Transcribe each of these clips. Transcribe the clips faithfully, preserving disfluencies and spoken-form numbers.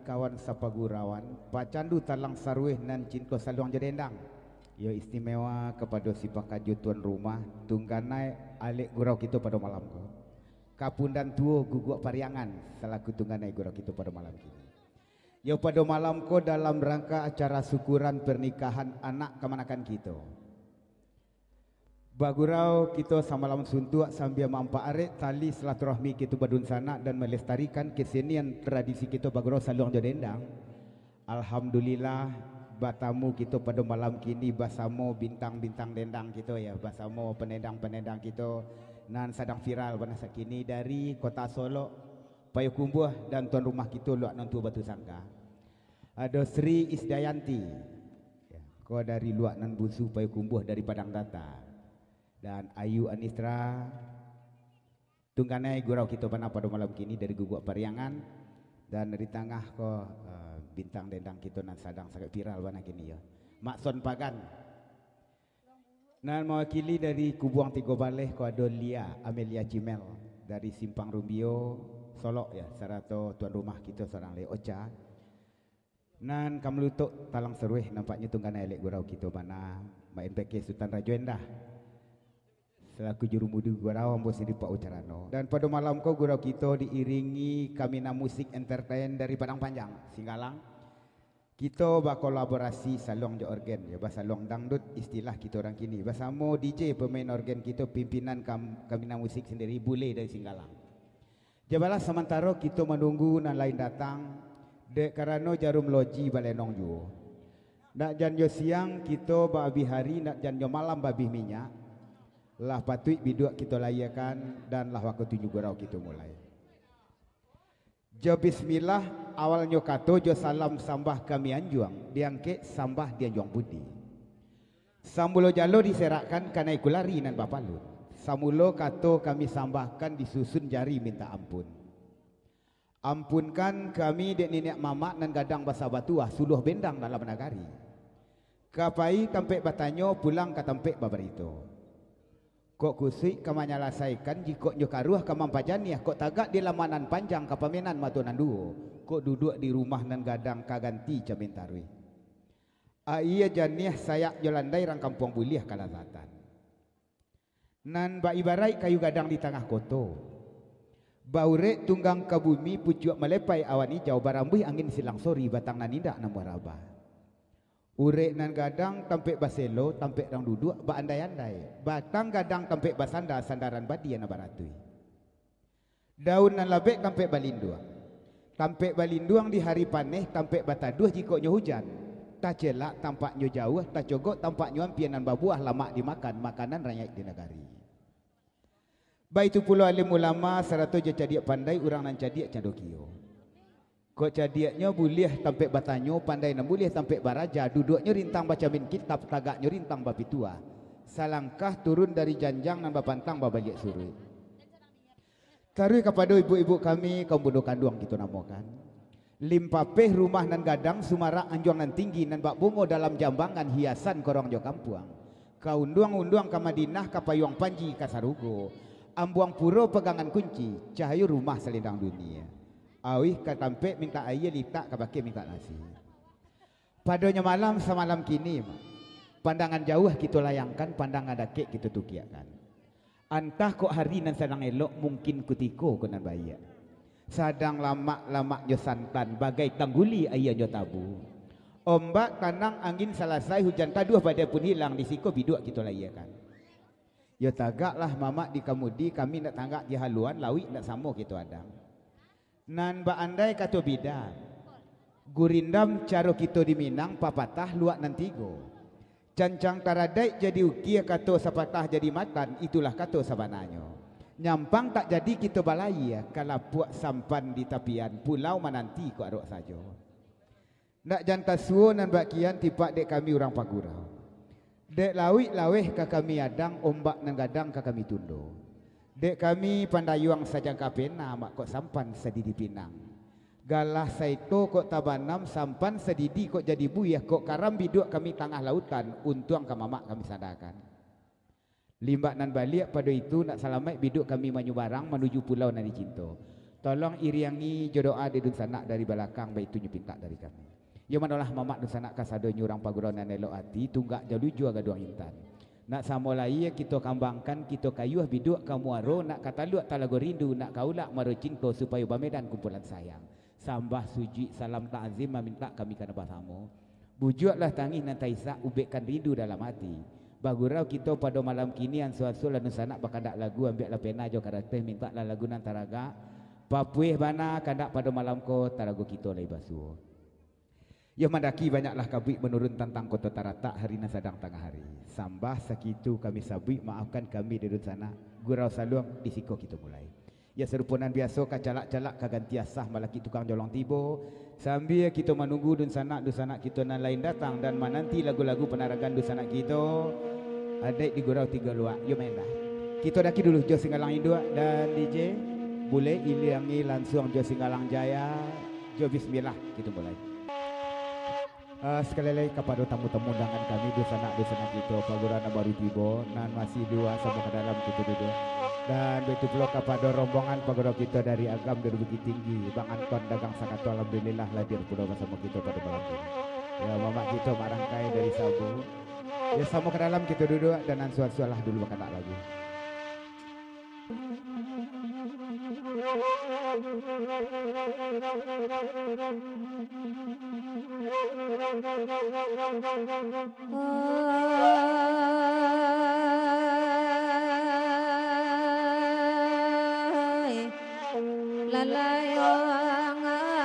Kawan sapagurauan, pacandu talang saruih nan cinto saluang jo dendang. Yo, istimewa kapado si pakajo tuan rumah, tungganai alek gurau kito pado malam ko. Kapundan tuo guguak pariangan salaku tungganai gurau kito pado malam kini. Yo, pado malam ko dalam rangka acara syukuran pernikahan anak kamanakan kito. Bagurau kito samalam suntuak sambia maampek arek tali silaturahmi kito badunsanak dan malestarikan kesenian tradisi kito bagurau saluang jo dendang. Alhamdulillah, batamu kito pado malam kini basamo bintang-bintang dendang kito, ya, basamo penendang-penendang kito nan sadang viral bana sakini dari Kota Solok, Payokumbuah, dan tuan rumah kito Luak Nan Tuo Batu Sangka. Ado Sri Isdayanti, ya, ko dari Luak Nan Bunsu Payokumbuah dari Padang Data. Dan Ayu Anistra, tungganai gurau kito bana pado malam kini dari Guguak Pariangan. Dan dari tangah ko, eh, bintang dendang kito nan sadang sangat viral bana kini, yo. Mak Son Pagan. Nan mawakili dari Kubuang Tigo Baleh ko ado Lia Amelia Cimel dari Simpang Rumbio, Solok, ya, sarato tuan rumah kito surang lai, Ocha. Nan ka malutok talang saruih, nampaknyo tungganai alek gurau kito bana, Mak M P K Sutan Rajo Endah. Salaku jurumudi gurau, ambo sendiri Pak Ucarano. Dan pado malam ko gurau kito diiringi Kamina Musik Entertain dari Padang Panjang, Singgalang. Kito bakolaborasi saluang jo orgen, yo, basaluang dangdut istilah kito urang kini. Basamo D J pemain orgen kito, pimpinan kam-, Kamina Musik sendiri, bule dari Singgalang. Jabalah samantaro kito manunggu nan lain datang, dek karano jarum loji balenong juo. Nak jan jo siang kito baabih hari, nak jan jo malam baabih minyak, lah patuik biduak kito layiakan, dan lah waktunyo gurau kito mulai. Jo bismillah, awalnyo kato jo salam sambah kami anjuang, diangkek sambah dianjuang budi. Samulo jalo diserakkan kanai kulari nan bapalun. Samulo kato kami sambahkan disusun jari minta ampun. Ampunkan kami dek niniak mamak nan gadang basa batuah suluah bendang dalam nagari. Ka pai tampek batanyo, pulang ka tampek babarito. Kok kusuik ka manyalasaikan, jikok nyo karuah ka mampajaniah, kok tagak di laman nan panjang ka pamenan mato nan duo, kok duduak di rumah nan gadang ka ganti camin taruih. Aia janiah sayak jo landai rang kampuang buliah kalazatan. Nan baibaraik kayu gadang di tangah koto. Baurek tunggang ka bumi, pucuak malepai awan ijau, barambuih angin silang sori, batang nan indak namuah rabah. Urek nan gadang tampek baselo, tampek rang duduak baandai-andai, batang gadang tampek basanda, sandaran badia nan baratuih. Daun nan labek tampek balinduang. Tampek balinduang di hari paneh, tampek bataduah jikok nyo hujan. Tacelak tampaknyo jauah, tacogok tampaknyo ampia, nan babuah lamak dimakan, makanan rayaik di nagari. Baitu pulo alim ulama, sarato jo cadiak pandai, urang nan cadiak candokio. Kok cadiaknyo buliah tampek batanyo, pandai nan buliah tampek baraja, duduaknyo rintang bacamin kitab, tagaknyo rintang bapituah, salangkah turun dari janjang nan bapantang babaliak suruik. Taruih kapado ibuk-ibuk kami, kaum bundo kanduang kito namokan. Limpapeh rumah nan gadang, sumarak anjuang nan tinggi, nan bak bungo dalam jambangan, hiasan korong jo kampuang. Ka unduang-unduang ka Madinah, ka payuang panji ka sarugo. Ambuang puro pagangan kunci, cahayo rumah salendang dunia. Auih ka tampek mintak aia, litak ka bakeh mintak nasi. Padonyo malam samalam kini, pandangan jauah kito layangkan, pandangan dakek kito tukiakkan. Antah kok hari nan sadang elok, mungkin kutiko ko nan baiak. Sadang lamak-lamaknyo santan, bagai tangguli aianyo tabu. Ombak tanang, angin salasai, hujan taduah, badai pun hilang, di siko biduak kito layiakan. Yo tagaklah mamak di kamudi, kami ndak tanggak di haluan, lauik ndak samo kito adang. Nan baandai kato bida, gurindam caro kito di Minang, papatah luak nan tigo. Cancang taradaik jadi ukia, kato sapatah jadi matan, itulah kato sabananyo. Nyampang tak jadi kito balayia, ka lapuak sampan di tapian, pulau mananti kok arok sajo. Ndak jan tasuo nan bak kian, tipak dek kami urang pagurau. Dek lauik laweh ka kami adang, ombak nan gadang ka kami tundo. Dek kami pandayuang sajangka pena, mak kok sampan sadidi pinang. Galah saito kok tabanam, sampan sadidi kok jadi buiah, kok karam biduak kami tangah lautan, untuang ka mamak kami sandakan. Limbak nan baliak pado itu, nak salamaik biduak kami manyubarang manuju pulau nan dicinto. Tolong iriangi jo doa di dunsanak dari balakang, baitu nyo pintak dari kami. Yo manolah mamak dunsanak kasadonyo urang pagurau nan elok ati, tunggak jalu jua gaduang intan. Nak samo lai kito kambangkan, kito kayuah biduak ka muaro, nak ka taluak talago rindu, nak ka ulak muaro cinto, supayo bamedan kumpulan sayang. Sambah sujuik salam ta'zim mamintak kami kana basamo. Bujuaklah tangih nan taisak, ubekkan rindu dalam ati. Bagurau kito pado malam kini, ansua-ansua lah dunsanak bakandak lagu, ambiaklah pena jo karateh, mintaklah lagu nan taragak. Papueh bana kandak pado malam ko, tarago kito lai basuo. Yo mandaki banyaklah kabuik manurun tantang koto taratak, hari nan sadang tangah hari. Sambah sakitu kami sabuik, maafkan kami di dunsanak. Gurau saluang, di siko kito mulai. Yo sarupo nan biaso, kacalak-calak ka ganti asah, malakik tukang jolong tibo. Sambia kito manunggu dunsanak, dunsanak kito nan lain datang, dan mananti lagu-lagu panaragan dunsanak kito, adaik di gurau tigo luak. Yo main dah. Kito daki dulu jo Singgalang Induak dan D J. Bulek iriangi lansuang jo Singgalang Jaya. Jo bismillah, kito mulai. Ah, sakali lai kapado tamu-tamu undangan kami, dunsanak-dunsanak kito, pagurau nan baru tibo, nan masih di lua, samo ka dalam kito duduak. Dan baitu pulo kapado rombongan pagurau kito dari Agam dari Bukittinggi, Bang Anton Dagang Sakato, alhamdulillah lah hadir pulo basamo kito pado malam kini. Yo, mamak kito Mak Rangkai dari Sabu. Yo, samo ka dalam kito duduak, dan ansua-ansua lah dulu bakandak lagu. Oi, lalayong ari.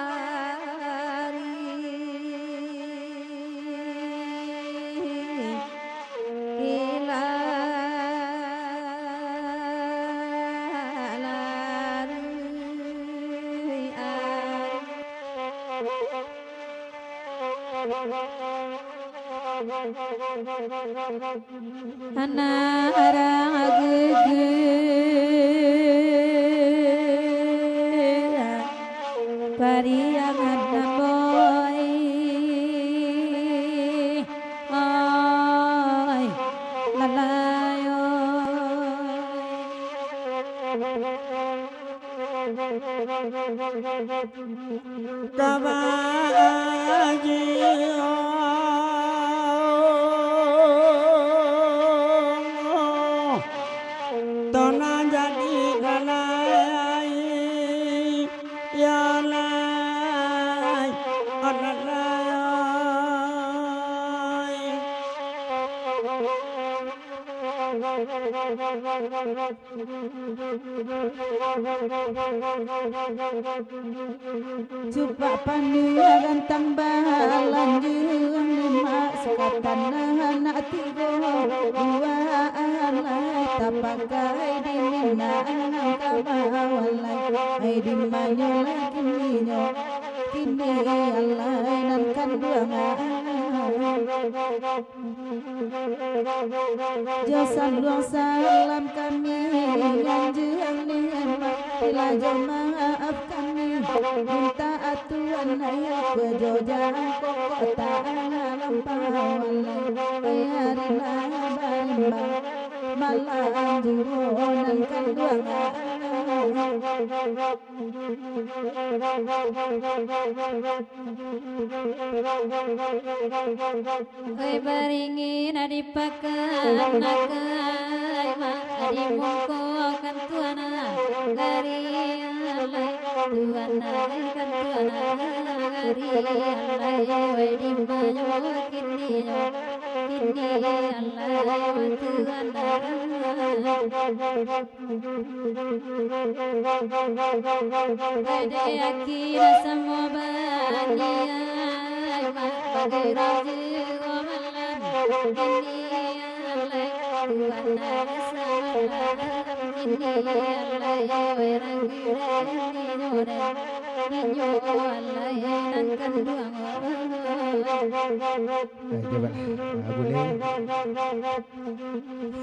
Anak urang gigi, pariangan namboi, oi, lalai, oi. Kabajian tanah jadi lalai, ya lai, alalai. Cupak paniaran tambah lanjuang, lima suka tanah anak tigo, dua alai tapakai di Minangkabau alai. Ai di manyo lah kininyo, kini alai nan kanduang. Jo saluang salam kami, anjuang niniak, bila jo maaf kami, mintak Tuhan, ayo ko jo jangko kota lampau alai, ari lah barimbang, malam juo nan kanduang. Oi, baringin di pakan nakai, ma-, di mungko kantuan gari alai, tuan ai kantuan gari alai, oi, di manyo kininyo, kini alai, tuan ai. Pede aki dah samo baniai, ma-, bagai raja malam. Kini alai, tuan ai samalam. Kini alai, wai rang kirang ninyo deh. Ninyo alai nan kanduang. Eh, jawabanlah. Ah, boleh.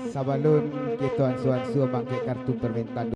Sabalun kito ansua-ansua mangkek kartu permintaan